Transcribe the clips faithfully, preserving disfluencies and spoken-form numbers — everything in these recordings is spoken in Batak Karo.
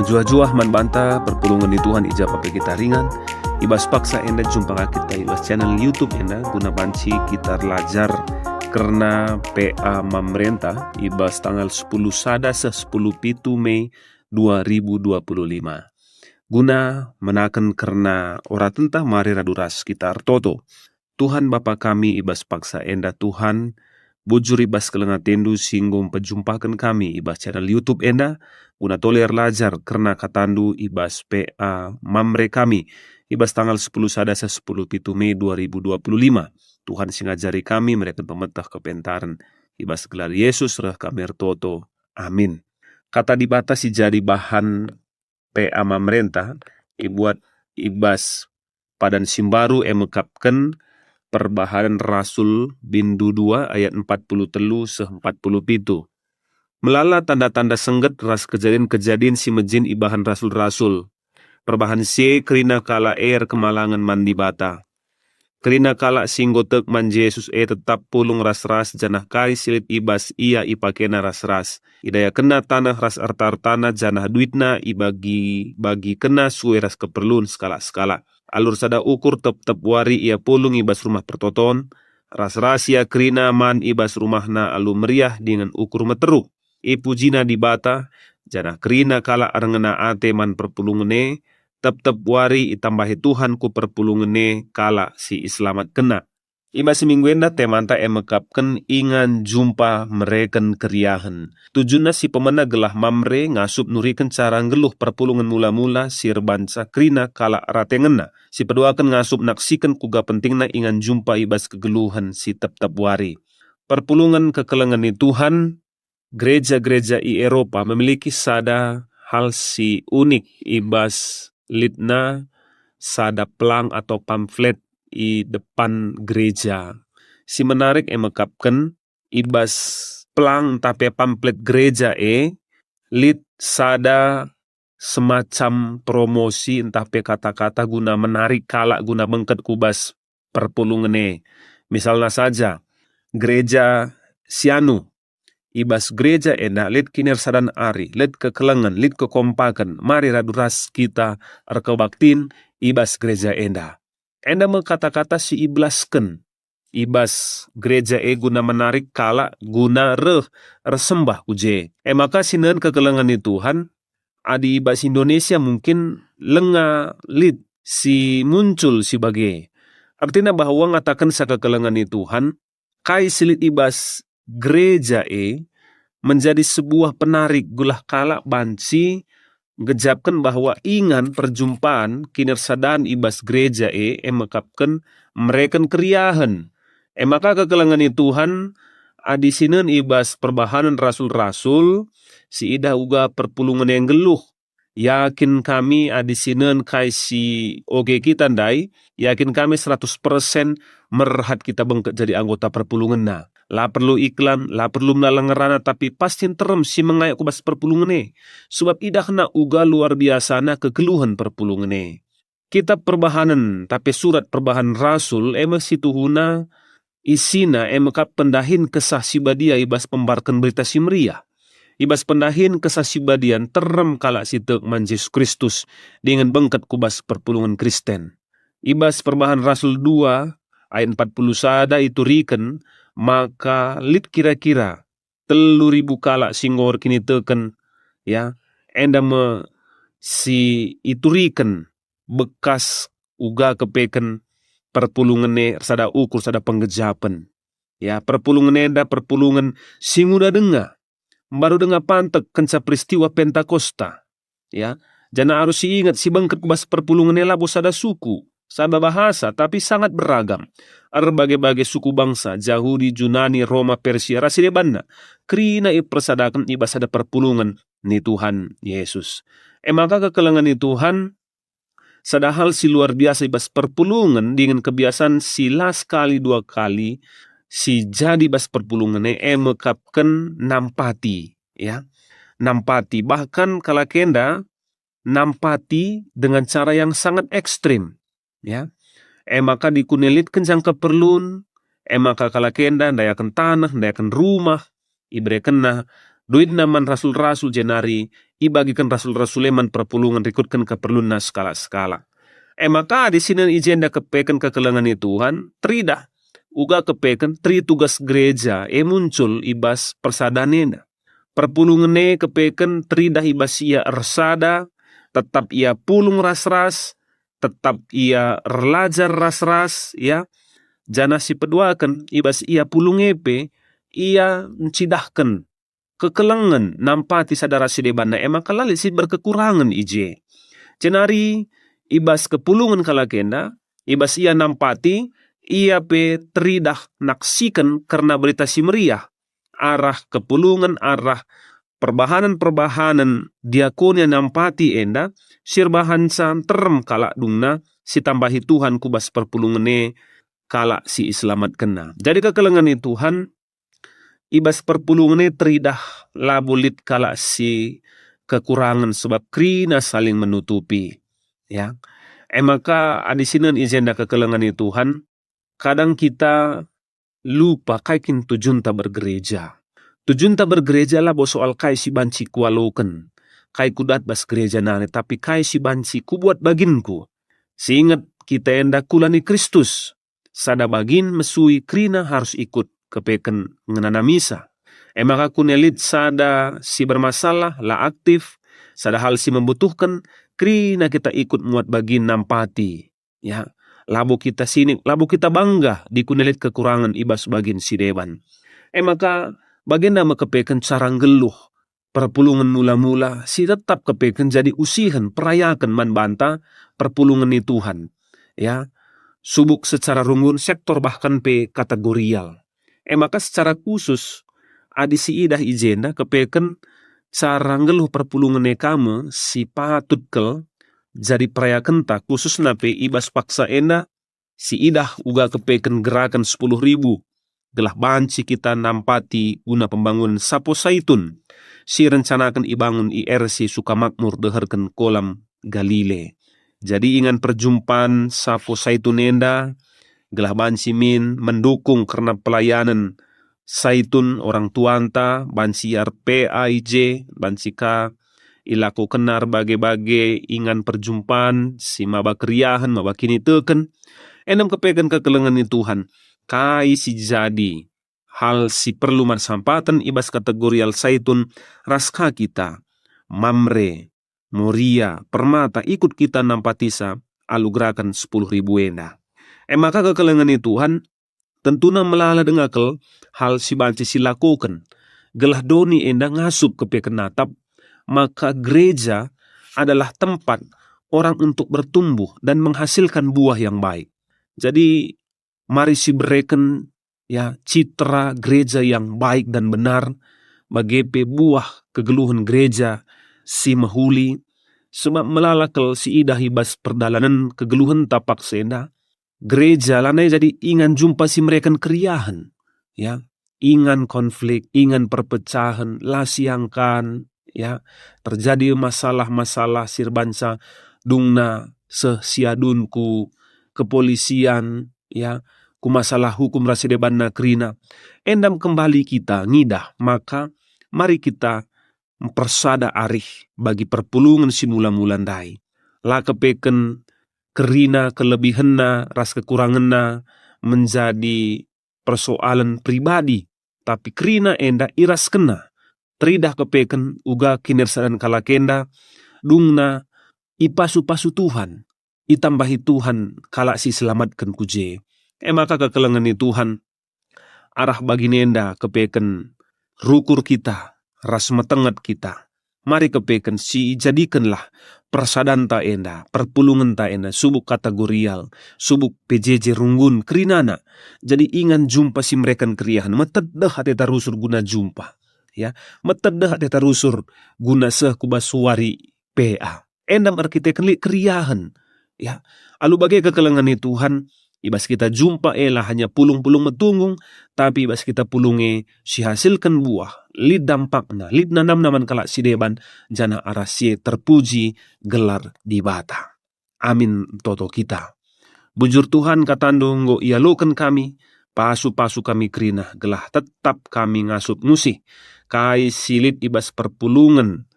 Juah-juah man banta perpulungen ni Tuhan i ja pe kita ringan. I bas paksa enda jumpa ka kita i bas channel YouTube enda guna banci kita erlajar kerna P A Mamrenta i bas tanggal sepuluh sada seh sepuluh pitu Mei dua ribu dua puluh lima. Guna menaken kerna oratenta mari radu ras kita ertoto. Tuhan Bapa kami i bas paksa enda, Tuhan, bujur i bas keleng atendu si enggo mpejumpaken kami i bas channel YouTube enda, guna tole erlajar kerna katandu i bas P A Mamre kami i bas tanggal sepuluh sada seh sepuluh pitu Mei dua ribu dua puluh lima. Tuhan si ngajari kami mereken pemeteh kepentaren i bas gelar Yesus reh kami ertoto. Amin. Kata Dibata si jadi bahan P A Mamrenta ibuat i bas padan si mbaru e mekapken Perbahanen Rasul bindu dua ayat empat puluh telu seh empat puluh pitu. Melala tanda-tanda sengget ras kejadin-kejadin si mejin ibahan rasul-rasul. Perbahan si e kerina kalak e erkemalangen man Dibata. Kerina kalak si enggo tek man Jesus e tetap pulung ras-ras janah kai si lit i bas ia ipakena ras-ras. Idayakenna taneh ras erta-ertana janah duitna ibagi-bagikenna sue ras keperlun sekalak-sekalak. Alu ersada ukur tep-tep wari ia pulung i bas Rumah Pertoton, ras-ras ia kerina man i bas rumahna alu meriah dingen ukur meteruk. Ipujina Dibata, janah kerina kalak erngena ate man perpulungen e, tep-tep wari itambahi Tuhan ku perpulungen e kalak si iselamatkenna. I bas minggu enda temanta e mekapken ingan jumpa mereken keriahen. Tujunna si pemena gelah Mamre ngasup nuriken cara nggeluh perpulungen mula-mula si erbanca kerina kalak eratengenna. Si peduaken ngasup naksiken kuga pentingna ingan jumpa i bas kegeluhen si tep-tep wari. Perpulungen kekelengen ni Tuhan, gereja-gereja i Eropa memiliki sada hal si unik i bas litna sada pelang atau pamflet i depan gereja. Si menarik e mekapken, i bas pelang ntah pe pamflet gereja e lit sada semacam promosi ntah pe kata-kata guna menarik kalak guna bengket ku bas perpulungen e. Misalna saja, gereja sianu. I bas gereja enda lit kinirsadan ari, lit kekelengen, lit kekompaken, mari radu ras kita erkebaktin i bas gereja enda. Enda me kata-kata si ibelasken i bas gereja e guna menarik kalak guna reh ersembah ku je. E maka si nen kekelengen ni Tuhan, adi i bas Indonesia mungkin lenga lit si muncul si bage. Ertina bahwa ngatakensa kekelengen ni Tuhan, kai si lit i bas gereja e menjadi sebuah penarik gelah kalak banci ngejapken bahwa ingan perjumpan kinirsadan i bas gereja e, e mekapken mereken keriahen. E maka kekelengen ni Tuhan, adi sinen i bas perbahanen rasul-rasul, si idah uga perpulungen e nggeluh. Yakin kami adi sinen kai si oge kita ndai, yakin kami seratus persen merhat kita bengket jadi anggota perpulungenna. La perlu iklan, la perlu melala ngerana, tapi pasti nterem si mengayok ku bas perpulungen e. Sebab idahna uga luar biasana kegeluhen perpulungen e. Kitab Perbahanen, tapi surat Perbahanen Rasul, e me si tuhuna isina, e me kap pendahin Kesah Si Badia i bas pembarken Berita Si Meriah. I bas pendahin Kesah Si Badia nterem kalak si tek man Jesus Kristus dingen bengket ku bas perpulungen Kristen. I bas Perbahanen Rasul dua ayat empat puluh sada ituriken maka lit kira-kira telu ribu kalak si enggo erkiniteken, ya, enda me si ituriken bekas uga kepeken perpulungen e ersada ukur sada penggejapen. Ya, perpulungen enda perpulungen si nguda denga, mbaru denga pantek kenca peristiwa Pentakosta. Ya, janah arus siinget si bengket ku bas perpulungen e labo sada suku, sada bahasa, tapi sangat beragam. Erbage-bage suku bangsa, Jahudi, Junani, Roma, Persia, ras si debanna. Kerina ipersadaken i bas sada perpulungen ni Tuhan Yesus. E maka kekelengen ni Tuhan, sada hal si luar biasa i bas perpulungen dingen kebiasaan si la sekali dua kali si jadi bas perpulungen e, e mekapken nampati, ya. Nampati, bahkan kalak enda nampati dengan cara yang sangat ekstrim, ya. E maka dikune lit kenca keperlun, e maka kalak enda ndayaken taneh, ndayaken rumah, iberekenna duitna man rasul-rasul jenari ibagiken rasul-rasul e man perpulungen rikutken keperlunna sekalak-sekalak. E maka adi sinen i jenda kepeken kekelengen ni Tuhan, teridah uga kepeken teri tugas gereja e muncul i bas persadan enda. Perpulungen e kepeken teridah i bas ia ersada, tetap ia pulung ras-ras, tetap ia erlajar ras-ras, ya. Janah si peduaken, i bas ia pulung e pe, ia ncidahken kekelengen nampati sada ras si debanna, e maka la lit si berkekurangen i je. Jenari i bas kepulungen kalak enda, i bas ia nampati, ia pe teridah naksiken kerna Berita Si Meriah, arah kepulungen, arah perbahanen-perbahanen diakonia nampati enda, si erbahanca nterem kalak dungna, si tambahi Tuhan ku bas perpulungen e kalak si iselamatkenna. Jadi kekelengen ni Tuhan, i bas perpulungen e teridah labo lit kalak si kekurangen, sebab kerina saling menutupi. Ya. E maka adi sinen i jenda kekelengen ni Tuhan, kadang kita lupa kai kin tujunta bergereja. Tujunta bergereja labo soal kai si banci kualoken, kai kudat bas gereja nari, tapi kai si banci kubuat baginku. Siinget kita enda kula ni Kristus. Sada bagin mesui kerina harus ikut kepeken ngenana misa. E maka kune lit sada si bermasalah, la aktif, sada hal si membutuhken, kerina kita ikut muat bagin nampati. Ya, labo kita sinik, labo kita bangga adi kune lit kekurangen i bas bagin si deban. E maka, bagenda me kepeken cara nggeluh perpulungen mula-mula si tetap kepeken jadi usihen perayaken man banta perpulungen ni Tuhan. Ya, subuk secara runggun, sektor, bahkan pe kategorial. E maka secara khusus, adi siidah i jenda kepeken cara nggeluh perpulungen e ka me si patut kal jadi perayakenta, khususna pe i bas paksa enda, siidah uga kepeken gerakan sepuluh ribu, gelah banci kita nampati guna pembangunen Sapo Saitun si rencanaken ibangun I R C Sukamakmur deherken Kolam Galile. Jadi ingan perjumpan Sapo Saitun enda gelah banci min mendukung kerna pelayanen Saitun orang tuanta, banci R P A I J, banci ka ilakokenna erbage-bage ingan perjumpan si maba keriahen, maba kiniteken. Enda me kepeken kekelengen ni Tuhan, kai si jadi hal si perlu man sampaten i bas kategorial Saitun ras ka kita, Mamre, Moria, Permata, ikut kita nampatisa alu gerakan sepuluh ribu enda. E maka kekelengen ni Tuhan, tentuna melala denga kal hal si banci silakoken, gelah doni enda ngasup kepeken natap maka gereja adalah tempat orang untuk bertumbuh dan menghasilkan buah yang baik. Jadi, mari sibereken, ya, citra gereja yang baik dan benar, bage pe buah kegeluhen gereja si mehuli, sebab melala kal siidah i bas perdalanen kegeluhenta paksa enda, gereja lanai jadi ingan jumpa si mereken keriahen, ya, ingan konflik, ingan perpecahen, la siangkan, ya, terjadi masalah-masalah si erbanca dungna seh siadun ku kepolisian, ya, ku masalah hukum ras si debanna kerina. Enda me kembali kita ngidah maka mari kita mpersada arih bagi perpulungen si mula-mula ndai. La kepeken kerina, kelebihenna ras kekurangenna menjadi persoalen pribadi, tapi kerina enda iraskenna. Teridah kepeken uga kinirsadan kalak enda, dungna ipasu-pasu Tuhan, itambahi Tuhan kalak si selamatken ku je. E maka kekelengen ni Tuhan, arah bagin enda kepeken rukur kita ras metenget kita. Mari kepeken si jadikenlah persadanta enda, perpulungenta enda, subuk kategorial, subuk P J J runggun kerinana. Jadi ingan jumpa si mereken keriahen, metedeh ateta rusur guna jumpa. Ya, metedeh ateta rusur guna seh ku bas wari P A. Enda me erkiteken lit keriahen. Ya, alu bage kekelengen ni Tuhan, i bas kita jumpa e la hanya pulung-pulung metunggung, tapi i bas kita pulung e sihasilken buah, lit dampakna, lit nanamna man kalak si deban, janah arah si e terpuji gelar Dibata. Amin toto kita. Bujur Tuhan, katandu enggo ialoken kami, pasu-pasu kami kerina, gelah tetap kami ngasup ngusih kai si lit i bas perpulungen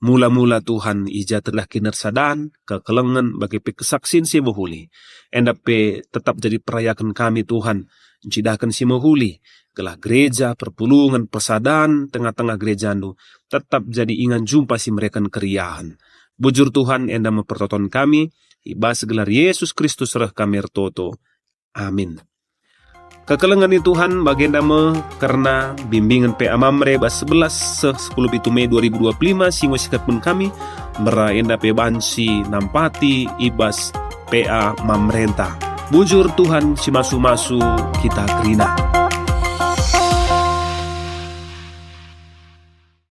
Mula-mula Tuhan, i ja terdah kinikersadan, kekelengen, bage pe kesaksin si mehuli. Enda pe tetap jadi perayaken kami Tuhan, ncidahken si mehuli, gelah gereja, perpulungen, persadan, tengah-tengah gerejandu, tetap jadi ingan jumpa si mereken keriahen. Bujur Tuhan, enda me pertoton kami, i bas gelar Yesus Kristus reh kami ertoto. Amin. Kekelengen ni Tuhan bagenda me kerna bimbingen P A Mamre bas sebelas seh sepuluh pitu Mei dua ribu dua puluh lima si enggo sikapken kami, mera enda pe banci nampati i bas P A Mamrenta. Bujur Tuhan si masu-masu kita kerina.